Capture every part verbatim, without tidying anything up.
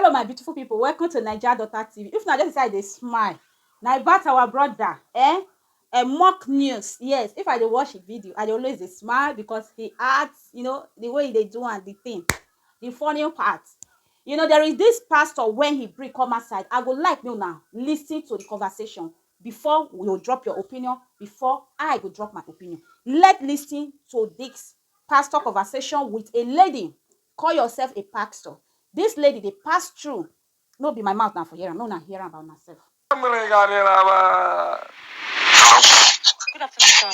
Hello, my beautiful people. Welcome to Naija Daughter T V. If na just say I dey smile, na about our brother, eh? A mock news. Yes, if I dey watch the video, I dey always dey smile because he acts, you know, the way he dey do and the thing, the funny part. You know, there is this pastor when he bring come outside. I go like make una listen to the conversation before you drop your opinion, before I go drop my opinion. Let's listen to this pastor conversation with a lady. Call yourself a pastor. This lady, they pass through. No be my mouth now for hearing. No, na hearing about myself. Good afternoon, sir.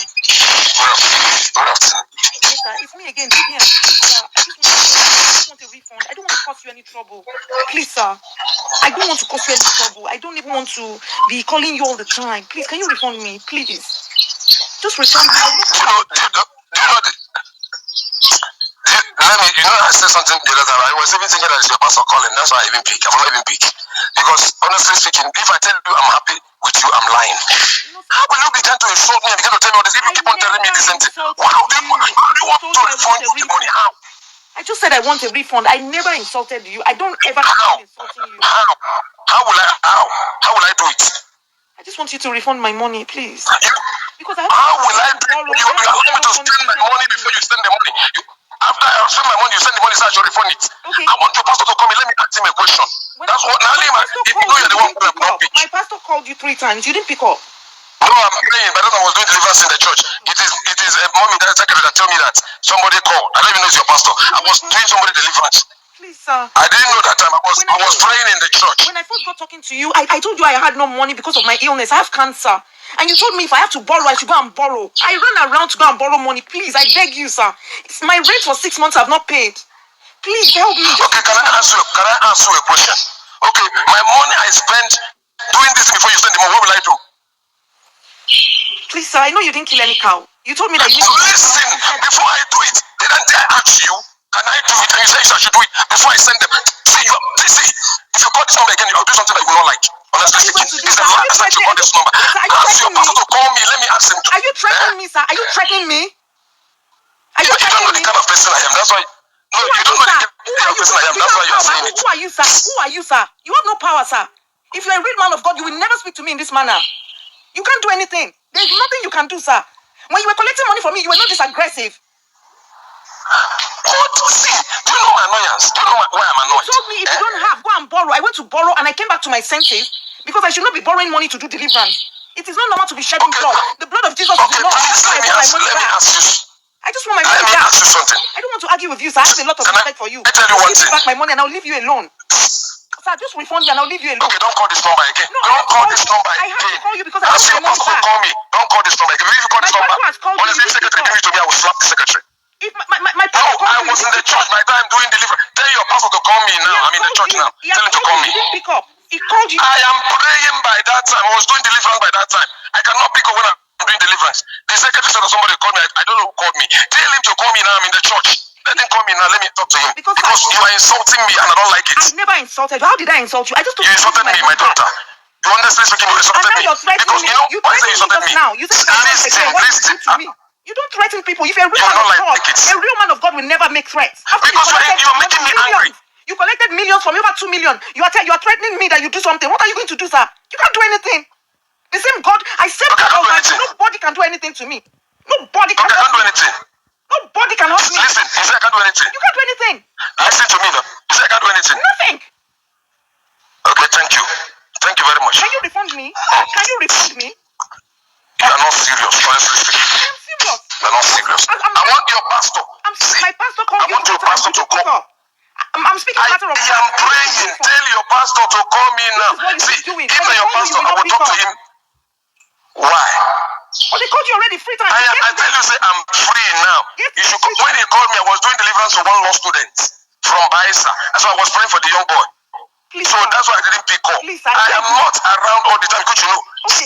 Yes, sir. It's me again, Vivian. Sir, I just want, I just want a refund. I don't want to cause you any trouble. Please, sir. I don't want to cause you any trouble. I don't even want to be calling you all the time. Please, can you refund me? Please. Just refund me. I don't You know, do you know, do you know the, do you, let me, you know, I said something the other time. I was even thinking that it's your pastor calling. That's why I even pick. I will not even pick. Because honestly speaking, if I tell you I'm happy with you, I'm lying. How will you begin to insult me and begin to tell me all this? If you keep on telling me the same thing, why do you, why do you want to refund the money? How? I just said I want a refund. I never insulted you. I don't ever How? Insulting you. How? How will I, how? How will I do it? I just want you to refund my money, please. Because I have How will I pay you? You allow me to spend my money before you send the money. You, after I spend my money, you send the money, so I should refund it. Okay. I want your pastor to come in. Let me ask him a question. That's what now. If you know you're the one who will not pick. My pastor called you three times. You didn't pick up. No, I'm praying. By the time I was doing deliverance in the church, it is it is a mommy that secretary that tell me that somebody called. I don't even know it's your pastor. I was doing somebody deliverance. Please, sir. I didn't know that time. I was I was praying in the church. When I first got talking to you, I, I told you I had no money because of my illness. I have cancer. And you told me if I have to borrow, I should go and borrow. I ran around to go and borrow money. Please, I beg you, sir. It's my rent for six months I've not paid. Please help me. Okay, can I ask you? Can I ask you a question? Okay, my money I spent doing this before you send the money. What will I do? Please, sir, I know you didn't kill any cow. You told me that you need to Listen, before I do it, didn't I ask you? Can I do it? And you say I should do it before I send them. See, you, see, if you call this number again, I'll do something that you will not like. Honestly speaking, this is the last time you call this number. Ask your pastor to call me. Let me ask him. Are you threatening me, sir? Are you threatening me? Are you threatening me? You don't know the kind of person I am. That's why. No, you don't know the kind of person I am. That's why you are saying it. Who are you, sir? Who are you, sir? You have no power, sir. If you're a real man of God, you will never speak to me in this manner. You can't do anything. There's nothing you can do, sir. When you were collecting money from me, you were not this aggressive. What? See, do you know my annoyance? Do you know my, why I'm annoyed? You told me if you don't have, go and borrow. I went to borrow and I came back to my senses because I should not be borrowing money to do deliverance. It is not normal to be shedding blood. The blood of Jesus is the law. That's why I want my money back. I just want my money back. Let me ask you something. I don't want to argue with you, sir. I have a lot of respect for you. I tell you one thing. Give me back my money and I'll leave you alone. Sir, just refund me and I'll leave you alone. Okay, don't call this number again. No, don't call this number again. I have to call you because I want my money back. Ask your pastor to call me. Don't call this number again. If you call this number, honestly, if secretary give it to me, I will slap the secretary. If my, my, my pastor called you, you didn't pick up. No, I was in the church by the time doing deliverance. Tell your pastor to call me now. I'm in the church now. Tell him to call me. He has called you, you didn't pick up. He called you. I am praying by that time. I was doing deliverance by that time. I cannot pick up when I'm doing deliverance. The secretary said that somebody called me. I, I don't know who called me. Tell him to call me now. I'm in the church. Let him call me now. Let me talk to him. Because you are insulting me and I don't like it. I never insulted you. How did I insult you? I just told you. You insulted me, my daughter. You honestly speaking, you insulted me. And now you're threatening me. You threatened me just now. You said you can't do it again. What did you do to me? You don't threaten people. If you're a real man of God, a real man of God will never make threats. After you collected millions, you collected millions from me, over two million. You are, you are threatening me that you do something. What are you going to do, sir? You can't do anything. The same God, I said God all night. Nobody can do anything to me. Nobody can do anything. Nobody can help me. Listen, you say I can't do anything. You can't do anything. Listen to me now. You say I can't do anything. Nothing. Okay, thank you. Thank you very much. Can you refund me? Can you refund me? You are not serious, honestly speaking. I am serious. You are not serious. I want your pastor. I'm serious. My pastor called you. I want your pastor to come. I'm, I'm speaking a matter of fact. I am praying. Tell your pastor to call me now. See, if na your pastor, I will talk to him. Why? But they called you already three times. I, I tell you, say I'm free now. You should come. When he called me, I was doing deliverance for one law student from Baisa. That's why I was praying for the young boy. So that's why I didn't pick up. I am not around all the time. Could you know?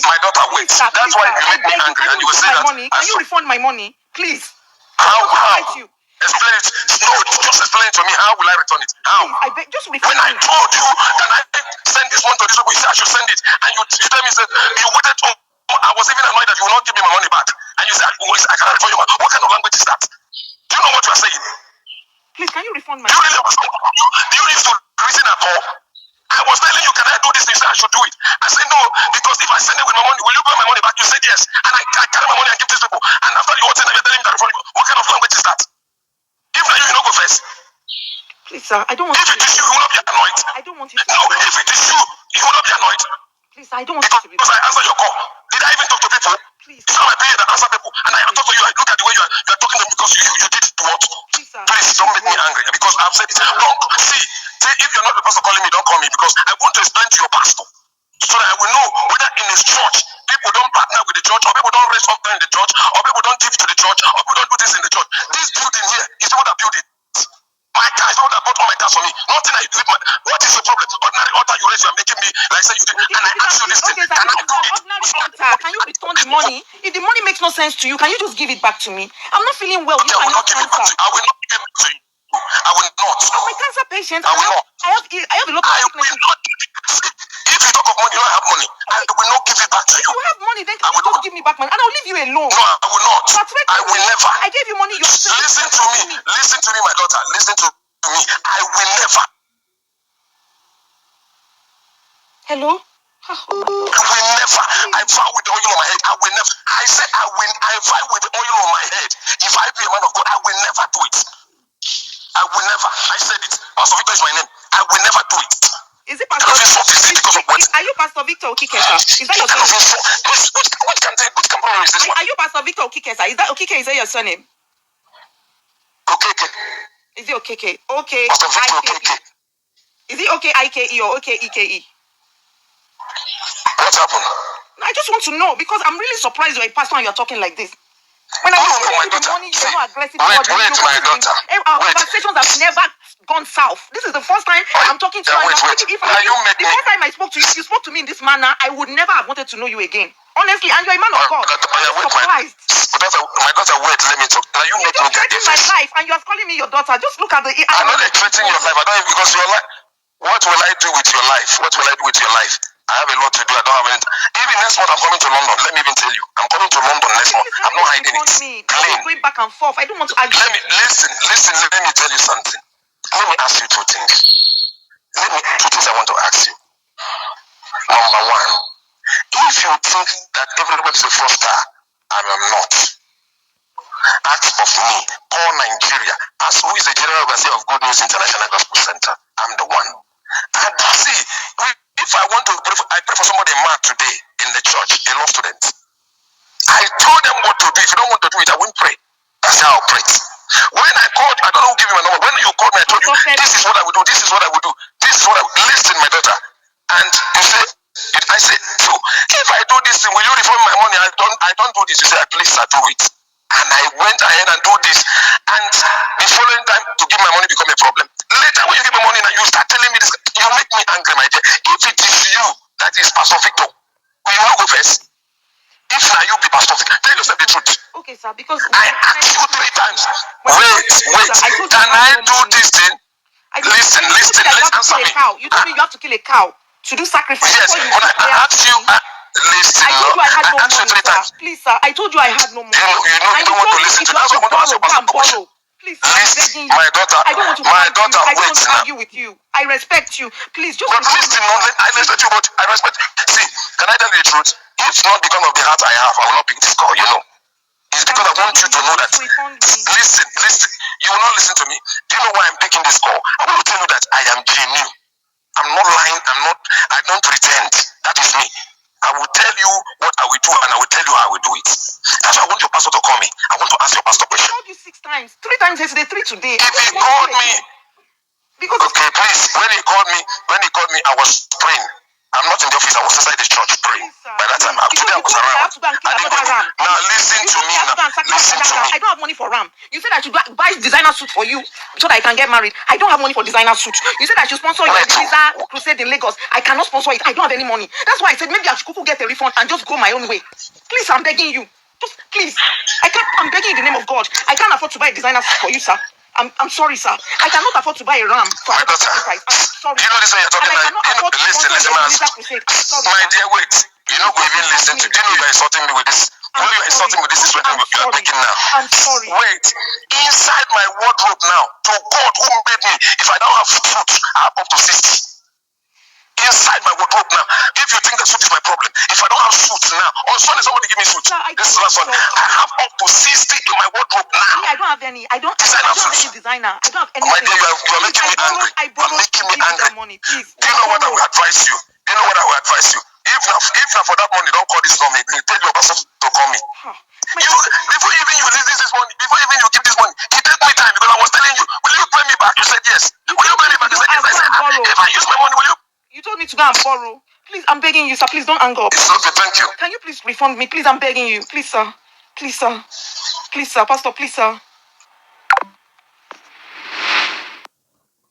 My daughter waits. That's why you make me angry and you will say that. Can you refund my money? Please. How? How? Explain it. No, just explain it to me. How will I return it? How? Please, I beg, just refund me. When I told you that I sent this one to this people, you said I should send it, and you, you tell me, said you waited. Oh, I was even annoyed that you will not give me my money back, and you said, "Oh, I cannot refund you." What kind of language is that? Do you know what you are saying? Please, can you refund my money? Do you really, do you, do you need to reason at all? my money? Will you pay my money back?" You said yes. And I, I carry my money and give these people. And after the whole thing, you're telling me that refund. What kind of language is that? If na you, you no go first. Please, sir, I don't want If you it is you, you will not be annoyed. I don't want you to No, if it is you, you will not be annoyed. Please, I don't want you to be Because I answer your call. Did I even talk to people? Please. It's not my P A that answer people. And I talk to you, I look at the way you are, you are talking to me because you, you, you did what? Please, sir. Please don't make me angry because I've said it. Don't see, see if you're not the person calling me, don't call me because I want to explain to your pastor so that I will know whether in his church people don't partner with the church or people don't raise offering in the church or people don't give to the church or people don't do this in the church. This building here is people that build it. My car is people that bought all my cars for me. Nothing I do with my. What is your problem? Ordinary altar you raise, you are making me like say you did. And I ask you this thing. Okay, sir, Can I this is do an it? ordinary altar. Can you return the money? If the money makes no sense to you, can you just give it back to me? I'm not feeling well. Okay, You I will are not not give it back to cancer. you. I will not give it back to you. I will not. I'm a cancer patient. I And I will have, not. I have, I have a lot of I will sicknesses. Not. If you talk of money, you don't have money. I will not give it back to you. You have money, then I can you will just not. give me back money? And I'll leave you alone. No, I will not. But wait, I will never. I gave you money. You Listen to me. Listen to me, my daughter. Listen to me. I will never. Hello? Ah, oh my God. I will never. I vow with the oil on my head. I will never. I say I will. I vow with the oil on my head. If I be a man of God, I will never do it. I will never. I said it. Pastor Victor is my name. I will never do it. Is it I Pastor? don't feel so busy because of what. Are you Pastor Victor Okikesa? Is that your I don't surname? feel so. Which, which, which, can, which company is this Are, one? Are you Pastor Victor Okikesa? Is that Okike? Is that your surname? Okay, okay. Is it Okike? Okay. Pastor Victor I K E. Okeke. Is it okay I K E or okay E K E? What happened? I just want to know because I'm really surprised you're a pastor and you're talking like this. When I No, was no, giving my you the daughter. money, you See, were not aggressive wait, towards me. wait, You my wanted to be- daughter. Eh, our Wait. Conversations have never gone south. This is the first time I'm talking to you. Yeah, And you're wait, speaking. If wait. I Now knew, you make the me- first time I spoke to you, if you spoke to me in this manner, I would never have wanted to know you again. Honestly, and you're a man of Uh, God. uh, I'm uh, wait, my- surprised. But that's a, my daughter, wait, let me talk. Now you You make me just get threatened my different. Life, and you are calling me your daughter. Just look at the. I'm not like threatening your life. I don't because your life. What will I do with your life? What will I do with your life? I have a lot to do. I don't have anything. Even next month, I'm coming to London. Let me even tell you, I'm coming to London next month. Please, I'm can not you hiding refund it. Me? Don't be Plain. Going back and forth. I don't want to argue. Let me listen. Listen. Let me tell you something. Let me ask you two things. Let me two things I want to ask you. Number one, if you think that everybody's a fraudster, I am not. Ask of me. Call Nigeria. Ask who is the general overseer of Good News International Gospel Center. I'm the one. And see, if I want to pray for, I pray for somebody mad today in the church, a law student. I told them what to do. If you don't want to do it, I won't pray. That's how I operate. When I called, I don't know who gave you my number. When you called me, I told you, this is what I will do. This is what I will do. This is what I will. Listen, my daughter. And you say, I say, so if I do this thing, will you refund my money? I don't, I don't do this. You say, please, I do it. And I went ahead and do this. And the following time, to give my money become a problem. Later, when you give me money now, you start telling me this. You make me angry, my dear. If it is you that is Pastor Victor, will you not go first? If now you be Pastor Victor, tell yourself the truth. Okay, sir. Because I asked you three times. Wait, wait. Can I do this thing? Listen, listen. Let's answer me. You told me you have to kill a cow to do sacrifice. Yes, when I asked you, uh, listen. I told you I had no I asked you money, three sir. Times. Please, sir. I told you I had no money. You know, you know, you don't want to listen to. That's why I want to ask your pastor question. Please, sir, I'm begging you. My daughter, I don't want to my argue daughter, with you. I don't wait want to now. Argue with you. I respect you. Please, just. But listen, no, I respect you, but I respect. See, can I tell you the truth? If not because of the heart I have, I will not pick this call. You know, it's because I want you to know that. Listen, listen. You will not listen to me. Do you know why I'm picking this call? I want to tell you that I am genuine. I'm not lying. I'm not. I don't pretend. That is me. I will tell you what I will do, and I will tell you how I will do it. That's why I want your pastor to call me. I want to ask your pastor question. I called you six times. Three times yesterday, three today. If he called me, Because okay, please. When he called me, when he called me, I was praying. I'm not in the office. I was inside the church praying. By that time, today I was around. I didn't go. Now listen to me. Now listen to me. I don't have money for ram. You said I should buy designer suit for you so that I can get married. I don't have money for designer suit. You said I should sponsor your visa crusade in Lagos. I cannot sponsor it. I don't have any money. That's why I said maybe I should kuku get a refund and just go my own way. Please, I'm begging you. Just please. I can't. I'm begging in the name of God. I can't afford to buy a designer suit for you, sir. I'm, I'm sorry, sir. I cannot afford to buy a ram for my sacrifice. I'm sorry. Do you know this way you're talking? And I cannot afford to Listen, sponsor listen, your man. Visa crusade. I'm sorry, My sir. Dear, wait. You know, go even listen to. Do you know you're insulting me with this? You know you're insulting me with this is what you're making now. I'm sorry. Wait. Inside my wardrobe now, to God who made me, if I don't have food, I have up to sixty. Inside my wardrobe now, if you think Suit is my problem. If I don't have suit now, on Sunday somebody give me suit. Sir, I This is don't last Sunday. I have up to sixty in my wardrobe now. Me, I don't have any. I don't. Designer I don't have suit. Any designer. I don't have any. My dear, you are, you are making me angry. I borrowed, I borrowed. You are making me angry. Money, please. Do you know what I will advise you? Do you know what I will advise you? If na if na for that money, don't call this number. You tell your pastor to call me. You before even you release this money, before even you give this money, it take me time because I was telling you, will you pay me back? You said yes. Will you pay me back? You said yes. I said, ah, if I use my money, will you? You told me to go and borrow. Please, I'm begging you, sir. Please don't hang up. It's okay, thank you. Can you please refund me? Please, I'm begging you. Please, sir. Please, sir. Please, sir. Pastor, please, sir.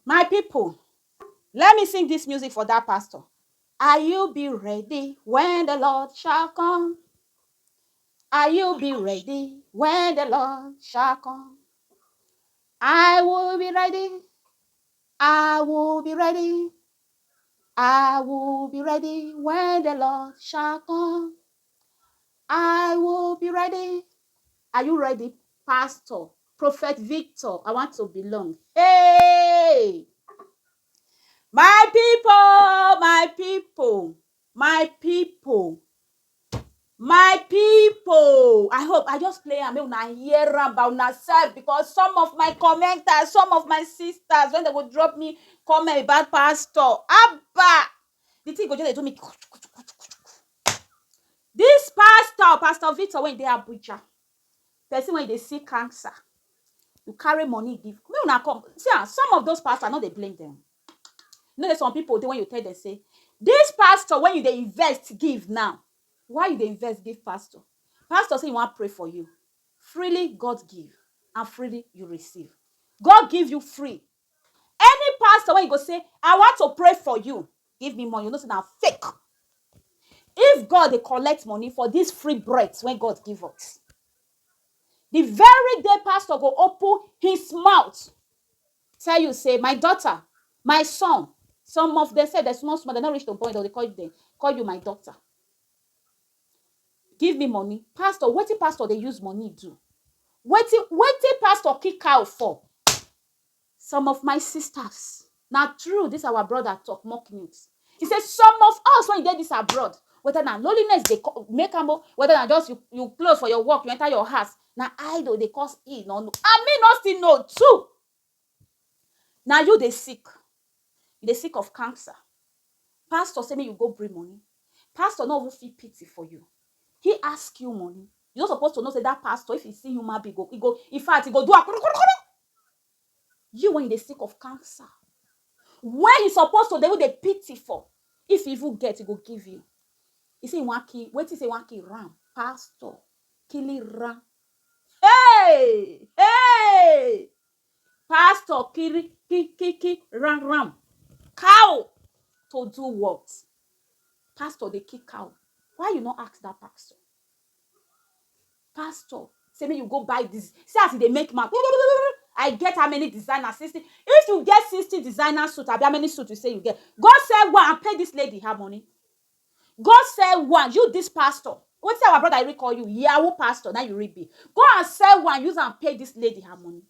My people, let me sing this music for that pastor. Are you be ready when the Lord shall come? Are you be ready when the Lord shall come? I will be ready. I will be ready. I will be ready when the Lord shall come. I will be ready. Are you ready, Pastor? Prophet Victor, I want to belong. Hey! My people, my people, my people, my people. I hope I just play am, make una hear am by una sef, because some of my commenters, some of my sisters, when they go drop me comment about pastor, abba, the thing go just dey do me. This pastor, Pastor Victor, wey dey Abuja, person wey dey see cancer, you carry money give. Make una come. See, ah, some of those pastors, I no dey blame them. You know, there's some people dey when you tell them, say, this pastor, when you dey invest, give now. Why you dey invest, give pastor? Pastor say he wan pray for you. Freely God give, and freely you receive. God give you free. Any pastor when you go say, I want to pray for you, give me money, you know say na fake. If God dey collect money for this free breath when God give us, the very day pastor go open his mouth, tell you say, my daughter, my son, some of them say they small small, they no reach to point, they call you, they call you my daughter. Give me money. Pastor, wetin pastor dey use money do? Wetin wetin pastor kick cow for? Some of my sisters, na true, this our brother talk, mock news. He say some of us when dey this abroad, whether na loneliness dey co- make am o, whether na just you, you close for your work, you enter your house, na idol dey cause ill, no, no. And me no still know too. Na you dey sick. You dey sick of cancer. Pastor say make you go bring money. Pastor no even feel pity for you. He ask you money. You no suppose to know say that pastor, if he see human being, go, he go, in fact, he go do a kuru kuru kuru. You when you dey sick of cancer, when he suppose to dey even dey pity for, if he even get, he go give you. He say he wan kill, wetin say he wan kill ram, pastor, killing ram. Hey, hey! Pastor kiri ki ki ki ram ram. Cow to do what? Pastor dey kill cow. Why you no ask that pastor? Pastor say make you go buy this. See as e dey make mouth. I get how many designer, sixty. If you get sixty designer suit, abi how many suit you say you get? Go sell one and pay this lady her money. Go sell one. You this pastor. Wetin our brother Eric call you? Yahoo pastor. Now you read me. Go and sell one. Use and pay this lady her money.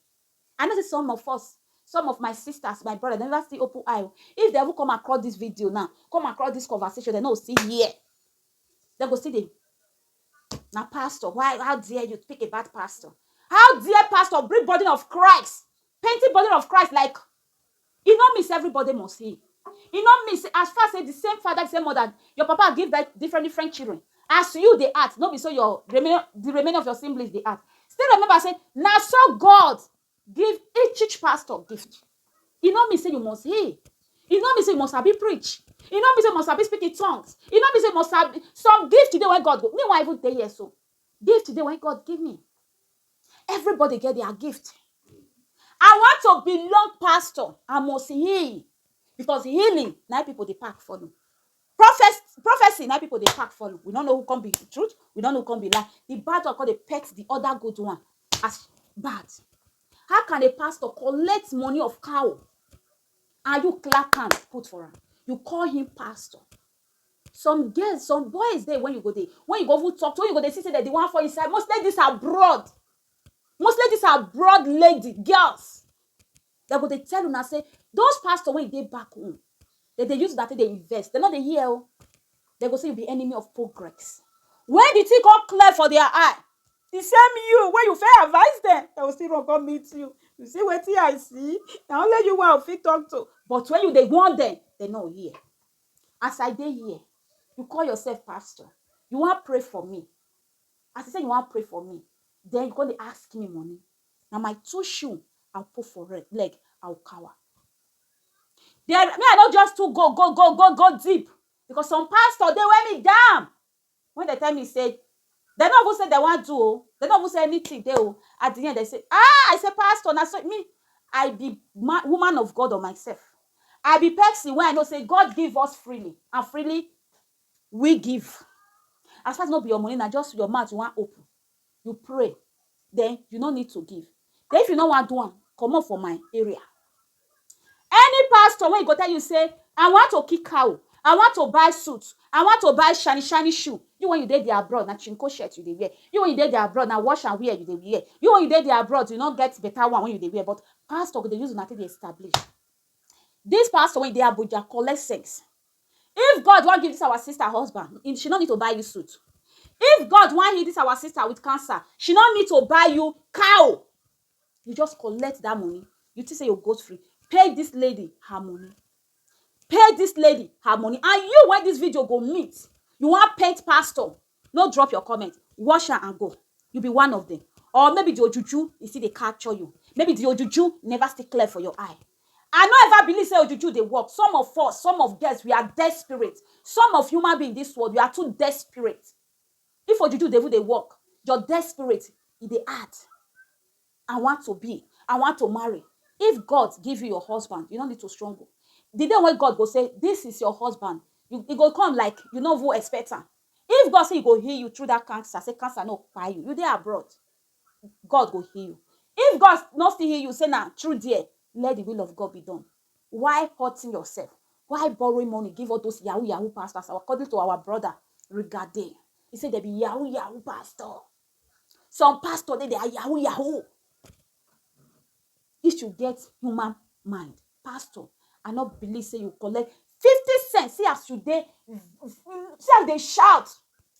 I know say some of us, some of my sisters, my brother, they never see open eye. If they ever come across this video now, come across this conversation, they no see here. They go see the na pastor. Why? How dare you speak about pastor? How dare pastor bring body of Christ, painting body of Christ like? E no mean say everybody must heal. E no mean say as far say the same father, the same mother, your papa give birth different different children. As you dey act, no be so your remain the remaining of your siblings dey act. Still remember say na so God give each each pastor gift. E no mean say you must heal. E no mean say you must sabi preach. E no mean say you must sabi speak in tongues. E no mean say you must sabi some gift today when God go. Me wan even dey here so. Gift today when God give me. Everybody get their gift. I want to belong pastor. I must heal. Because healing, na people dey pack follow. Prophes- prophecy, na people dey pack follow. We don't know who can be truth. We don't know who can be lie. The bad one come dey pet the other good one as bad. How can a pastor collect money of cow and you clap hand put for am? You call him pastor. Some girls, some boys dey when you go dey, when you go even talk to, when you go dey see say that the one for inside, mostly this abroad, mostly this abroad lady girls, they go dey tell una say those pastor wey dey back home, they dey use that thing dey invest. They no dey hear o. Dem go say you be enemy of progress. When the thing come clear for their eye, the same you wey you fit advise dem, dem go still run come meet you. You see wetin I see? Na only you wey I fit talk to. But when you dey warn dem, dem no hear. As I dey here, you call yourself pastor, you wan pray for me. As you say you wan pray for me, then you come dey ask me money. Na my two shoe I put for red leg, I will cover. There, me I no just too go go go go go deep, because some pastor dey wear me down. When dem tell me say, dem no even say dem wan do o, dem no even say anything dey o. At the end dem say, ah, I say, pastor, na so me, I be ma woman of God on myself. I be person wey I know say God give us freely, and freely we give. As far as no be your money, na just your mouth you wan open, you pray, then you no need to give. Then if you no wan do am, comot for my area. Any pastor wey go tell you say, I want to kick cow, I want to buy suit, I want to buy shiny shiny shoe. You, when you dey there abroad, na chinko shirt you dey wear. You, when you dey there abroad, na wash and wear you dey wear. You, when you dey there abroad, you no get better one wey you dey wear. But pastor go dey use una take dey establish. This pastor wey dey Abuja collect sense. If God wan give this our sister husband, she no need to buy you suit. If God wan heal this our sister with cancer, she no need to buy you cow. You just collect that money. You think say you go free. Pay this lady her money. Pay this lady her money. And you, when this video go meet, you wan paint pastor, no drop your comment. Wash am and go. You be one of them. Or maybe the ojuju is still dey capture you. Maybe the ojuju never still clear for your eye. I no ever believe say ojuju dey work. Some of us, some of girls, we are desperate. Some of human being in this world, we are too desperate. If ojuju dey even dey work, your desperate, e dey hard. I want to be, I want to marry. If God give you your husband, you no need to struggle. The day when God go say, this is your husband, you, e go come like you no even expect am. If God say e go heal you through that cancer, say cancer no kpai you, you dey abroad, God go heal you. If God no still heal you, say na through there, let the will of God be done. Why hurting yourself? Why borrowing money, give all those yahoo yahoo pastors? According to our brother Rigade, he say dem be yahoo yahoo pastor. Some pastor dey, they are yahoo yahoo. If you get human mind, pastor, I no believe say you collect fifty cents. See as you dey, see as you dey shout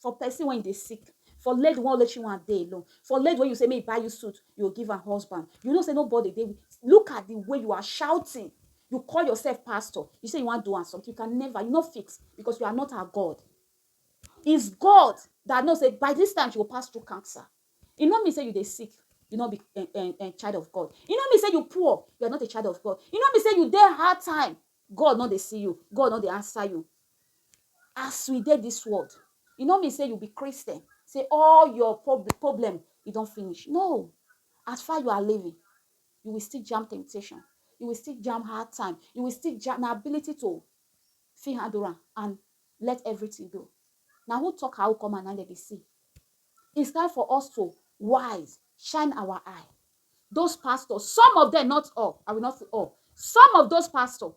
for person wey dey sick, for lady wey only she wan dey alone, for lady wey you say make e buy you suit, you go give am husband. You know say nobody dey. Look at the way you are shouting. You call yourself pastor, you say you wan do am something, you can never, you no fit, because you are not her God. Is God that know say by this time she go pass through cancer. E no mean say you dey sick, you no be a, a, a child of God. E no mean say you poor, you are not a child of God. E no mean say you dey hard time, God no dey see you, God no dey answer you. As we dey this world, e no mean say you be Christian, say all your prob- problem e don finish. No, as far you are living, you will still jam temptation, you will still jam hard time, you will still jam na ability to fit handle am and let everything go. Na who talk how come and na dem dey see. It's time for us to wise, shine our eye. Those pastors, some of them, not all, I will not say all, some of those pastors,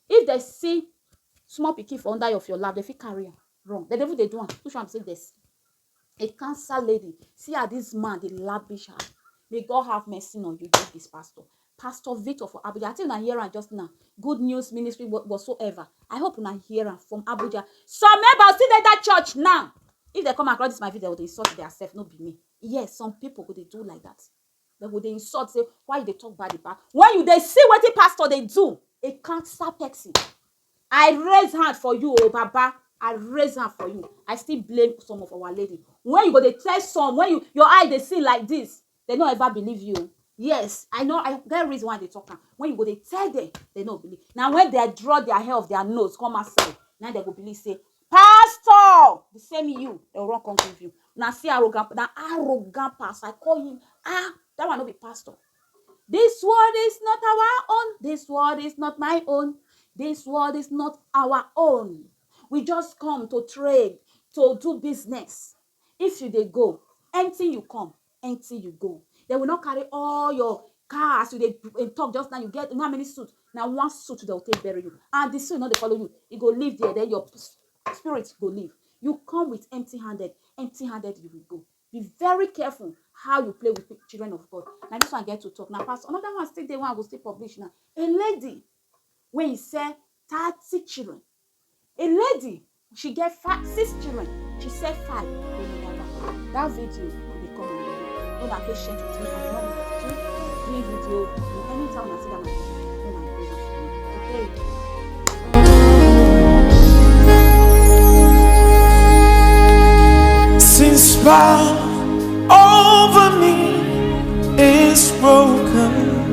if they see small pikin for under of your lap, they fit carry am run. They dey even dey do am. Which one be say this? A cancer lady. See how this man dey lavish her. May God have mercy on you, this pastor. Pastor Victor for Abuja. I think I hear am just now. Good News Ministry wha- whatsoever. I hope una hear am from Abuja. Some members still dey that church now. If they come across this my video, they insult themselves, no be me. Yes, some people go dey do like that. They go dey insult, say, why you dey talk bad about? When you dey see wetin pastor dey do, a cancer person. I raise hand for you, oh Baba. I raise hand for you. I still blame some of our lady. When you go dey tell some, when you your eye dey see like this, they no ever believe you. Yes, I know. I get reason why they talk am. When you go dey tell them, they no believe. Now when they draw their hair of their nose, come outside, now they go believe say, pastor, the same you, they run come give you. Now see arrogant, now arrogant pastor. I call him, ah, that one no be pastor. This world is not our own. This world is not my own. This world is not our own. We just come to trade, to do business. If you dey go, empty you come, empty you go. They will not carry all your car as you dey eh, talk just now. You get you know how many suit? Now one suit they will take bury you, and the suit not dey follow you. E go leave there. Then your s- spirit go leave. You come with empty handed. Empty handed you will go. Be very careful how you play with pe- children of God. Now this one get to talk. Now pass another one still dey one go still publish now. A lady wey e sell thirty children. A lady She get five, six children. She sell five to Nigerian. That video will be coming. Una fit share to three and one, two, three video. Anytime una see that my video, una bring am for me. Okay. Since power over me is broken,